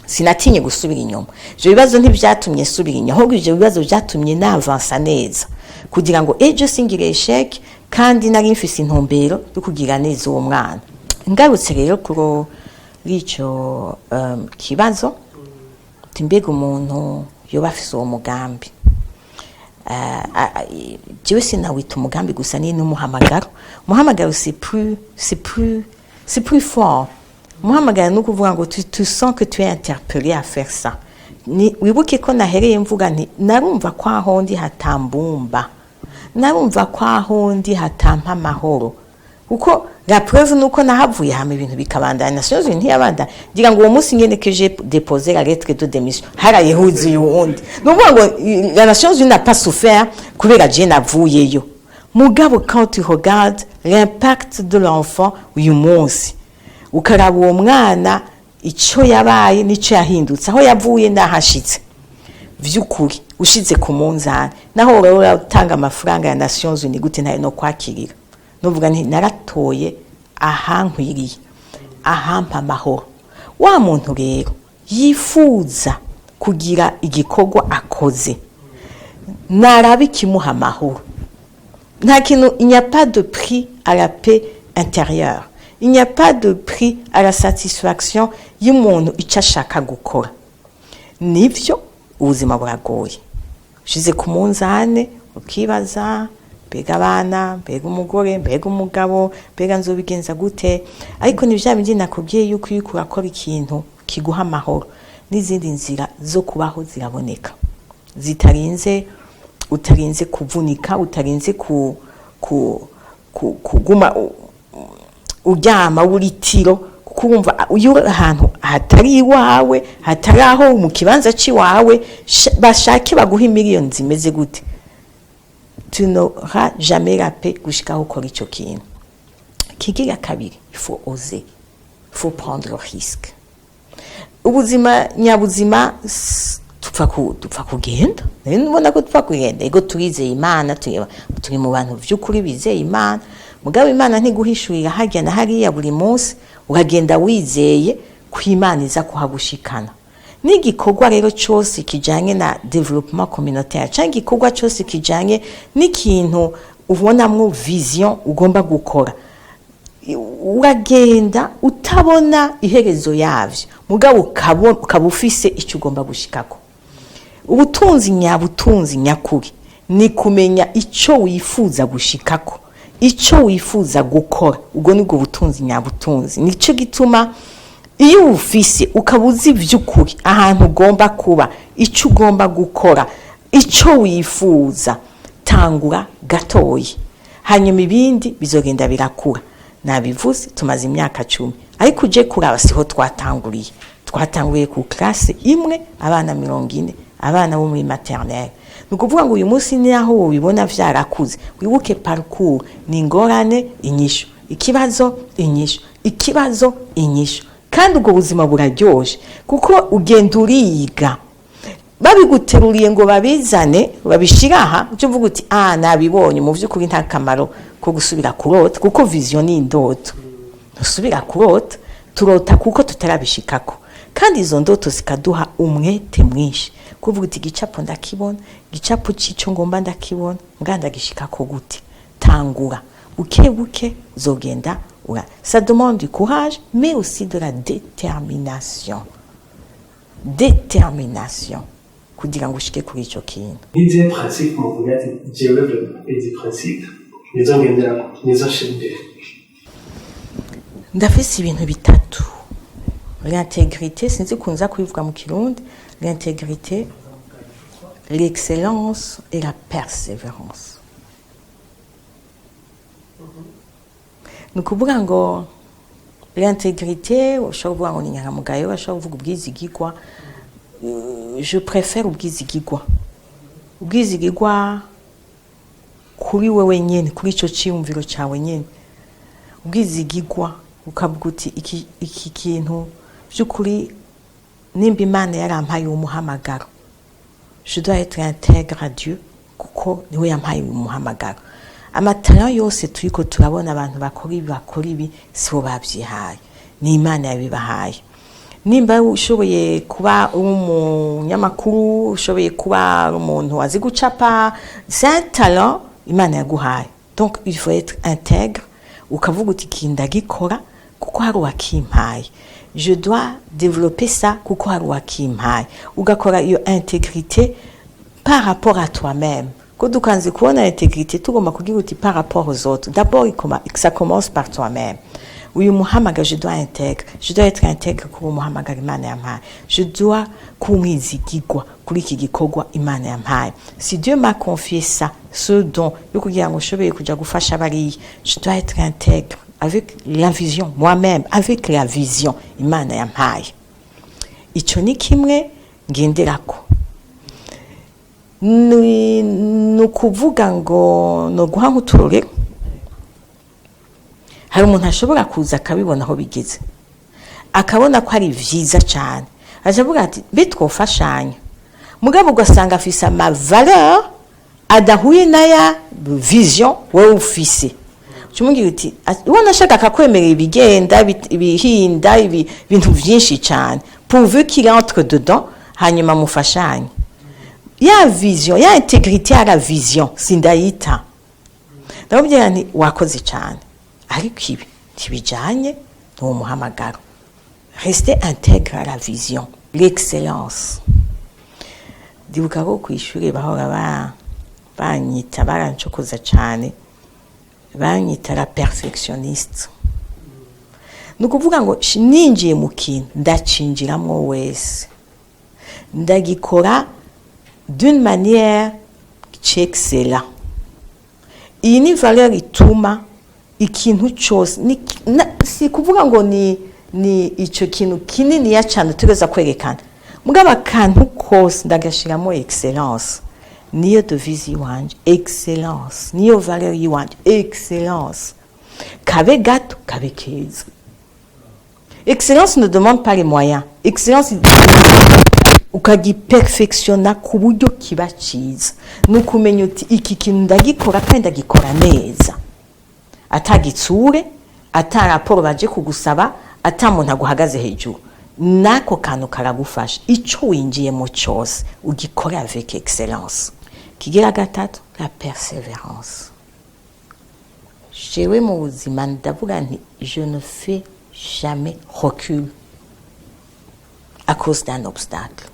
Sinatinye gusubira inyuma. Ivyo bibazo ntibyatumye nsubira inyuma, ahubwo ivyo bibazo byatumye navansa neza kugira ngo ejo singire échec, kandi nari mfise intumbero yo kugira neza uwo mwana. Ngarutse rero kuri ico kibazo uti: "Mbega umuntu yoba afise uwo mugambi?" Jewe sinawita umugambi gusa, ni n'umuhamagaro. Umuhamagaro, c'est plus fort. Umuhamagaro ni ukuvuga ngo tu sens que tu es interpellé à faire ça. Ni wibuke ko nahereye mvuga nti narumva ko aho ndi hatambumba, narumva ko aho ndi hatampa amahoro, kuko la preuve nuko nahavuye, hama ibintu bikabandanya. Nations Unies ntiyabandanya. Ngira ngo uwo munsi nyene que j'ai déposé la lettre de démission, haraye huzuye uwundi. Ni ukuvuga ngo la Nations Unies n'a pas souffert kubera je navuyeyo. Mugabo quand tu regardes l'impact de l'enfant uyu munsi, ukaraba uwo mwana icyo yabaye n'icyo yahindutse, aho yavuye n'ahashitse, vy'ukuri ushize ku munzani, naho wowe uratanga amafaranga ya Nations Unies gute, ntayo no kwakirira. Nuvuga nti naratoye ahankwiriye, ahampa amahoro. Wa muntu rero yifuza kugira igikorwa akoze, naraba ikimuha amahoro. Nta kintu, il n'y a pas de prix à la paix intérieure, il n'y a pas de prix à la satisfaction y'umuntu icyo ashaka gukora. Nibyo, ubuzima buragoye. Ushize ku munzane ukibaza: mbega abana, mbega umugore, mbega umugabo, mbega nzobigenza gute? Ariko ni bya bindi nakubwiye yuko iyo uriko urakora ikintu kiguha amahoro, n'izindi nzira zo kubaho ziraboneka, zitarinze, utarinze kuvunika, utarinze kuguma uryama buritiro, kuko urumva iyo uri ahantu hatari iwawe, hatari aho mu kibanza c'iwawe, bashake baguha miliyoni zimeze gute, tu vas pas être heureux. Tu n'auras jamais la paix gushika aho ukora ico kintu. Kigira kabiri, il faut oser, il faut prendre risque. Ubuzima nyabuzima dupfa kugenda. Rero ubona ko dupfa kugenda. Ego, turizeye Imana, turi mu bantu vy'ukuri bizeye Imana. Mugabo Imana ntiguhishurira harya na hariya buri munsi. Uragenda wizeye ko Imana iza kuhagushikana. N'igikorwa rero cyose kijanye na développement communautaire cyangwa igikorwa cyose kijanye n'ikintu ubonamwo vision ugomba gukora, uragenda utabona iherezo yavyo, mugabo ukaba ufise icyo ugomba gushikako. Ubutunzi nyabutunzi nyakuri ni kumenya icyo wifuza gushikako, icyo wifuza gukora. Ubwo nibwo butunzi nyabutunzi. Nicyo gituma iyo ufise, ukaba uzi by'ukuri ahantu ugomba kuba, icyo ugomba gukora, icyo wifuza, tangura gatoyi, hanyuma ibindi bizogenda birakura. Nabivuze, tumaze imyaka 10, ariko uje kuraba siho twatanguriye. Twatanguriye ku classe imwe, abana 40, abana bo muri maternelle. Ni ukuvuga ngo uyu munsi naho wobibona vyarakuze, wibuke parcours ni ingorane, inyishu, ikibazo, inyishu, ikibazo, inyishu. Kandi ubwo buzima buraryoshe kuko ugenda uriga. Babiguteruriye ngo babizane babishire aha, uca uvuga uti: "Ah, nabibonye." Mu by'ukuri nta kamaro ko gusubira kurota, kuko vision ni indoto. Ntusubira kurota, turota kuko tutarabishikako. Kandi izo ndoto zikaduha umwete mwinshi kuvuga uti: "Igicapo ndakibona, igicapo c'ico ngomba ndakibona, mbwa ndagishikako gute?" Tangura buke buke, uzogenda ura. Ça demande du courage, mais aussi de la détermination, détermination kugira ngo ushike kuri ico kintu. N'izihe principe muvuga ati: "Jewe vraiment izi principe nizo ngenderako, nizo nshira imbere"? Ndafise ibintu bitatu: l'intégrité, sinzi kunza kubivuga mu Kirundi, l'intégrité, l'excellence et la persévérance. Ni ukuvuga ngo l'intégrité, ushobora kuvuga ngo ni inyangamugayo, ushobora kuvuga ubwizigigwa. Je préfère ubwizigigwa, ubwizigigwa kuri wewe nyene, kuri ico ciyumviro cawe nyene, ubwizigigwa ukavuga uti: Iki kintu by'ukuri, nimba Imana yarampaye umuhamagaro, je dois être intègre à Dieu, kuko niwe yampaye umuhamagaro." Amatara yose turiko turabona, abantu bakora ibi, bakora ibi, sibo babyihaye, ni Imana yabibahaye. Nimba ushoboye kuba umunyamakuru, ushoboye kuba umuntu azi gucapa, c'est un talent Imana yaguhaye. Donc il faut être intègre, ukavuga uti: "Iki ndagikora kuko hari uwakimpaye, je dois développer ça kuko hari uwakimpaye." Ugakora iyo intégrité par rapport à toi-même, ko dukanze kubona intégrité tugomba kugira uti par rapport aux autres. D'abord ça commence par toi-même. Uyu muhamagaro, je dois intègre, je dois être intègre kuri uwo muhamagaro Imana yampaye, je dois kuba umwizigigwa kuri iki gikorwa Imana yampaye. Si Dieu m'a confié ça, ce don yo kugira ngo ushoboye kuja gufasha bariya, je dois être intègre avec la vision, moi-même, avec la vision Imana yampaye. Ico ni kimwe ngenderako. Ni ukuvuga ngo ni uguha nk'uturorero. Hari umuntu ashobora kuza akabibona aho bigeze, akabona ko ari vyiza cyane, aje avuga ati: "Mbe twofashanya?" Mugabo ugasanga afise ama valeur adahuye n'aya vision wowe ufise. Ucumubwira uti, ubona ashaka akakwemerera ibigenda ibihinda ibintu vyinshi cyane, pourvu qu'il entre dedans, hanyuma mufashanye ya vision. Ya intégrité ya la vision sindayita. Ndamubwira nti: "Wakoze cyane, ariko ibi ntibijanye n'uwo muhamagaro." Rester intègre à la vision. L'excellence, ndibuka ko ku ishuri bahora banyita, barancokoza cyane, banyita la perfectionniste. Ni ukuvuga ngo ninjiye mu kintu, ndacinjiramwo wese, ndagikora d'une manière excellent. Iyi ni valeur ituma ikintu cyose si kuvuga ngo ni icyo kintu kininiya cyane utegereza kwerekana, mugabo akantu kose ndagashiramo excellence. Niyo devise yiwanje, excellence, niyo valeur yiwanje, excellence. Kabe gato, kabe keza. Excellence ne demande pas les moyens. Excellence ukagiperfectiona ku buryo kiba ciza, ni ukumenya uti: "Iki kintu ndagikora kandi ndagikora neza", atagitsure, ata raporo baje kugusaba, ata muntu aguhagaze hejuru. N'ako kantu karagufasha. Ico winjiyemo cyose ugikora avec excellence. Kigira gatatu, la persévérance. Jewe mu buzima ndavuga nti: "Je ne fais jamais recul à cause d'un obstacle."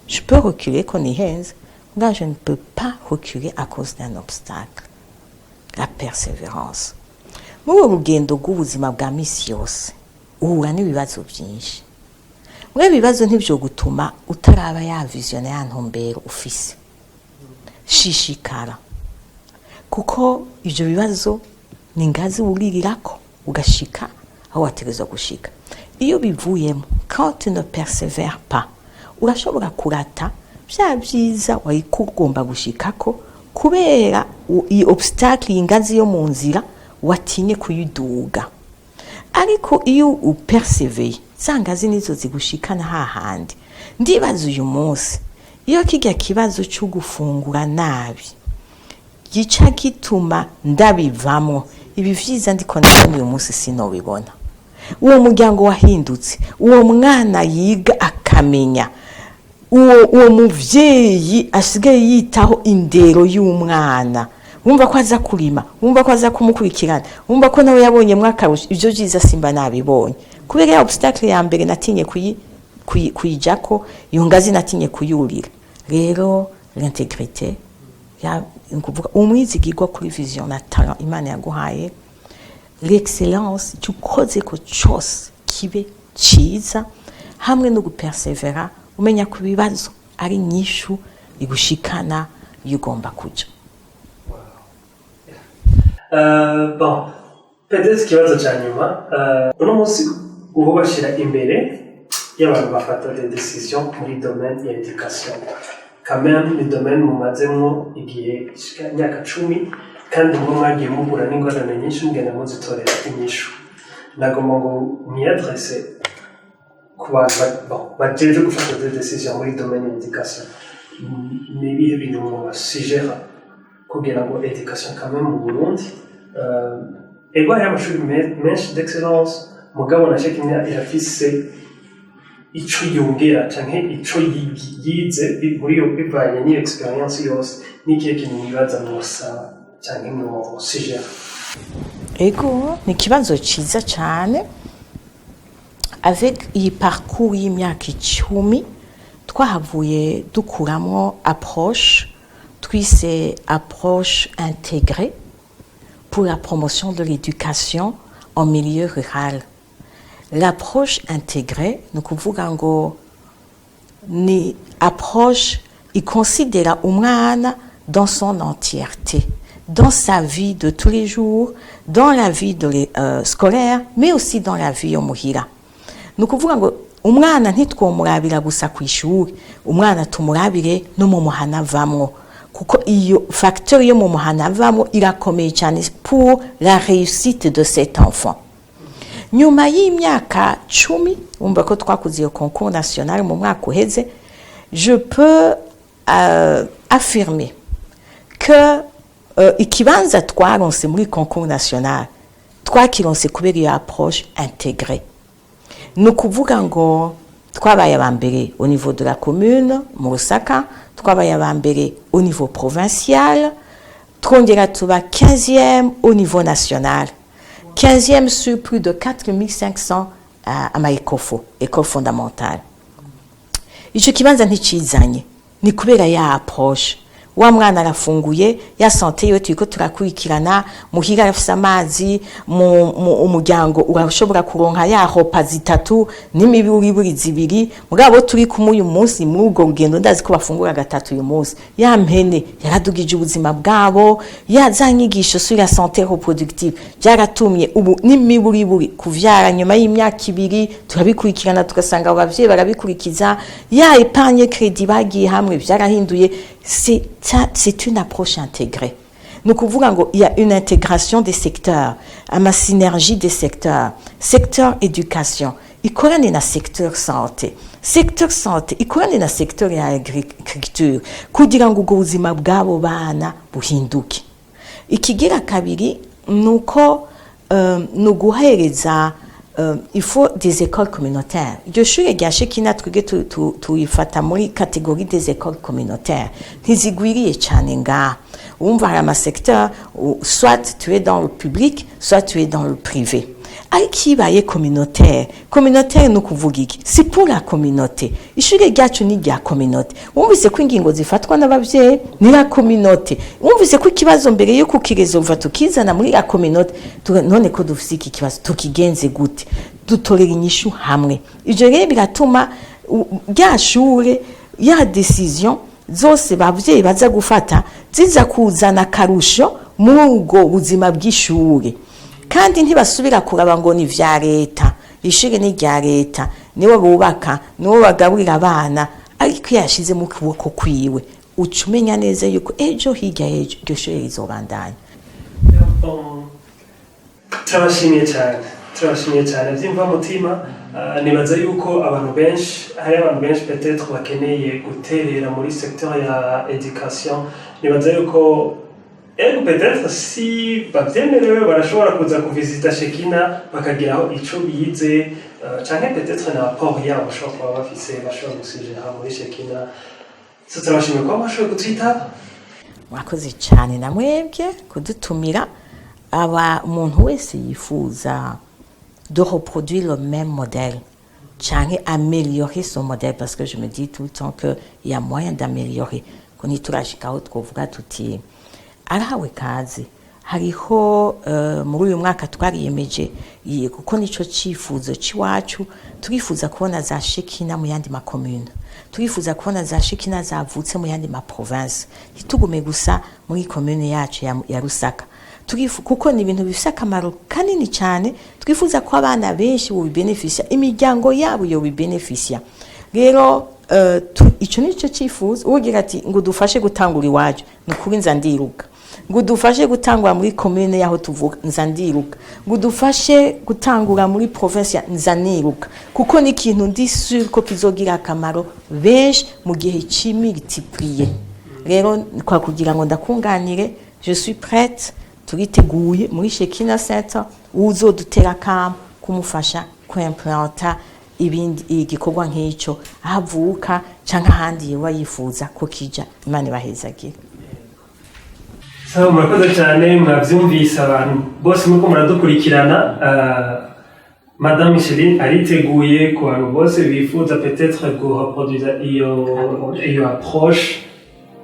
Je peux reculer ko nihenze, mais je ne peux pas reculer à cause d'un obstacle. La persévérance. Muri uru rugendo rw'ubuzima bwa misi yose, uhura n'ibibazo byinshi. Muri ibibazo ntibyo gutuma utaraba ya vision, ya ntumbero ufise. Shishikara, kuko ibyo bibazo ni ingazi wuririrako ugashika aho wategerezwa gushika. Iyo bivuyemo, quand tu ne persévères pas, urashobora kurata bya byiza wari ugomba gushikako kubera iyi obstacle, iyi ngazi yo mu nzira watinye kuyiduga. Ariko iyo uperseveye, za ngazi nizo zigushikana hahandi. Ndibaza uyu munsi, iyo kijya kibazo cyo gufungura nabi gica gituma ndabivamo, ibi vyiza ndiko ndabona uyu munsi sinobibona. Uwo muryango wahindutse, uwo mwana yiga akamenya, uwo muvyeyi asigaye yitaho indero y'umwana, wumva ko aza kurima, wumva ko aza kumukurikirana, wumva ko nawe yabonyemwo akarusho, ivyo vyiza simba nabibonye kubera ya obstacle ya mbere natinye kuyijako, iyo ngazi natinye kuyurira. Rero l'intégrité ya, ni ukuvuga umwizigirwa kuri vision na talent Imana yaguhaye, l'excellence, icyo ukoze ko cyose kibe cyiza, hamwe no gupersevera, umenya ku bibazo ari nyishu igushikana iyo ugomba kuja. Bon, peut-être ikibazo cya nyuma. Uno munsi uba bashyira imbere y'abantu bafata des décisions muri domaine ya éducation. Quand même ni domaine mumazemwo igihe gishika imyaka 10, kandi mwo mwagiye muhura n'ingorane nyinshi, mugenda muzitorera inyishu. Nagomba ngo mwiyadresse ku bantu bon, bajejwe gufata des décisions muri domaine ya éducation. Ni ibihe bintu mubasugera kugira ngo éducation quand même mu Burundi, ego hariho amashuri menshi d'excellence, mugabo na kimwe irafise ico yongera canke ico yize muri iyo, bivanye n'iyo expérience yose, n'ikihe kintu mwibaza mwosaba canke mwosugera? Ego, ni ikibazo cyiza cyane. Avec iyi parcours y'imyaka 10, twahavuye dukuramo approche twise approche intégrée pour la promotion de l'éducation en milieu rural. L'approche intégrée, ni ukuvuga ngo ni approche iconsidera umwana dans son entièreté, dans sa vie de tous les jours, dans la vie scolaire, mais aussi dans la vie yo muhira. Ni ukuvuga ngo umwana ntitwomurabira gusa ku ishuri, umwana tumurabire no mu muhana avamwo, kuko iyo facteur yo mu muhana avamwo irakomeye cyane pour la réussite de cet enfant. Nyuma y'imyaka 10, wumva ko twakoze iyo concours national mu mwaka uheze, je peux affirmer que ikibanza twaronse muri concours national twakironse kubera iyo approche intégrée. Ni ukuvuga ngo twabaye aba mbere au niveau de la commune mu Rusaka, twabaye aba mbere au niveau provincial, twongera tuba 15e au niveau national, 15e sur plus de 4500 ama ECOFO, école fondamentale. Icyo kibanza nticizanye, ni kubera ya approche. Wa mwana arafunguye, ya santé yiwe turiko turakurikirana, muhira arafise amazi, mu umuryango urashobora kuronka ya repas zitatu n'imiburiburi zibiri. Mugabo turi kumwe uyu munsi muri urwo rugendo, ndazi ko bafungura gatatu uyu munsi. Ya mpene yaradugije ubuzima bwabo, ya za nyigisho sur la santé reproductive byaratumye ubu n'imiburiburi kuvyara nyuma y'imyaka 2 turabikurikirana, tugasanga abo bavyeyi barabikurikiza. Ya épargne crédit bagiye hamwe byarahinduye. C'est une approche intégrée. Ni ukuvuga ngo il y a une intégration des secteurs, ama synergie des secteurs. Secteur éducation ikorane na secteur santé, secteur santé ikorane na secteur ya agriculture, kugira ngo ubwo buzima bw'abo bana buhinduke. Ikigira kabiri ni uko ni uguhereza, il faut des écoles communautaires. Iryo shure rya Shekina twebwe tuyifata muri catégorie des écoles communautaires. Ntizigwiriye cyane ngaha. Wumva hari amasecteur, soit tu es dans le public, soit tu es dans le privé. Ariko iyo ibaye communautaire, communautaire ni ukuvuga iki? C'est pour la communauté. Ishuri ryacu ni irya communauté. Wumvise ko ingingo zifatwa n'ababyeyi, ni la communauté. Wumvise ko ikibazo mbere yo kukiresolva tukizana muri la communauté. None ko dufise iki kibazo, tukigenze gute? Dutorera inyishu hamwe. Ivyo rero biratuma rya shure ya décision zose bavyeyi baza gufata ziza kuzana akarusho muri ubwo buzima bw'ishure, kandi ntibasubira kuraba ngo ni ivya leta, ishure ni irya leta, nibo bubaka, nibo bagaburira abana. Ariko iyo yashize mu kuboko kwiwe, uca umenya neza yuko ejo, hirya y'ejo, iryo shure rizobandanya. Bon, turabashimiye cyane, turabashimiye cyane by'imvamutima. Nibaza yuko abantu benshi, hari abantu benshi peut-être bakeneye guterera muri secteur ya éducation. Nibaza yuko ego, peut-être si bavyemerewe, barashobora kuza kuvisita Shekina bakagiraho ico bize, canke peut-être na apport yabo bashobora kuba bafise bashobora gusijera muri Shekina. So turabashimiye kuba mwashoboye kutwitaba. Mwakoze cyane na mwebwe kudutumira. Aba umuntu wese yifuza de reproduire le même modèle canke améliorer son modèle, parce que je me dis tout le temps que il y a moyen d'améliorer, ko ntiturashika aho twovuga tuti arahawe kaze. Hariho muri uyu mwaka twariyemeje, kuko nico cifuzo c'iwacu. Turifuza kubona za Shekina mu yandi makomune, turifuza kubona za Shekina zavutse mu yandi maprovince, ntitugume gusa muri komune yacu ya Rusaka. Kuko ni ibintu bifise akamaro kanini cyane. Twifuza ko abana benshi bobibenefisia, imiryango yabo yobibenefisia. Rero ico nico cyifuzo. Ugira ati ngo dufashe gutangura iwacu, ni ukuri nza ndiruka. Ngo dufashe gutangura muri komune yaho tuvuga, nza ndiruka. Ngo dufashe gutangura muri province, nza niruka, kuko ni ikintu ndi sûr ko kizogira akamaro benshi mu gihe c'imultiplier. Rero kwa kugira ngo ndakunganire, je suis prête, turiteguye muri Shekina Center, uzodutera akamo kumufasha kuimplanta ibindi igikorwa nk'icyo aho avuka canke ahandi yoba yifuza ko kija. Imana ibahezagire. Sawa, murakoze cyane. Mwabyumvise abantu bose muko muradukurikirana. Madame Micheline ariteguye ku bantu bose bifuza peut-être gureproduza iyo approche,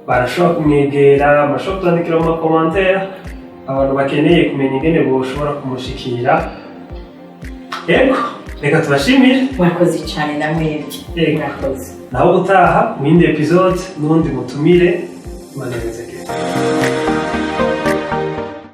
barashobora kumwegera, barashobora kutwandikira mu macommentaire, abantu bakeneye kumenya ingene boshobora kumushikira. Yego, reka tubashimire. Murakoze cyane na mwebwe. Yego. Murakoze. Naho gutaha mu yindi épisode n'ubundi mutumire. Imana ibahezagire.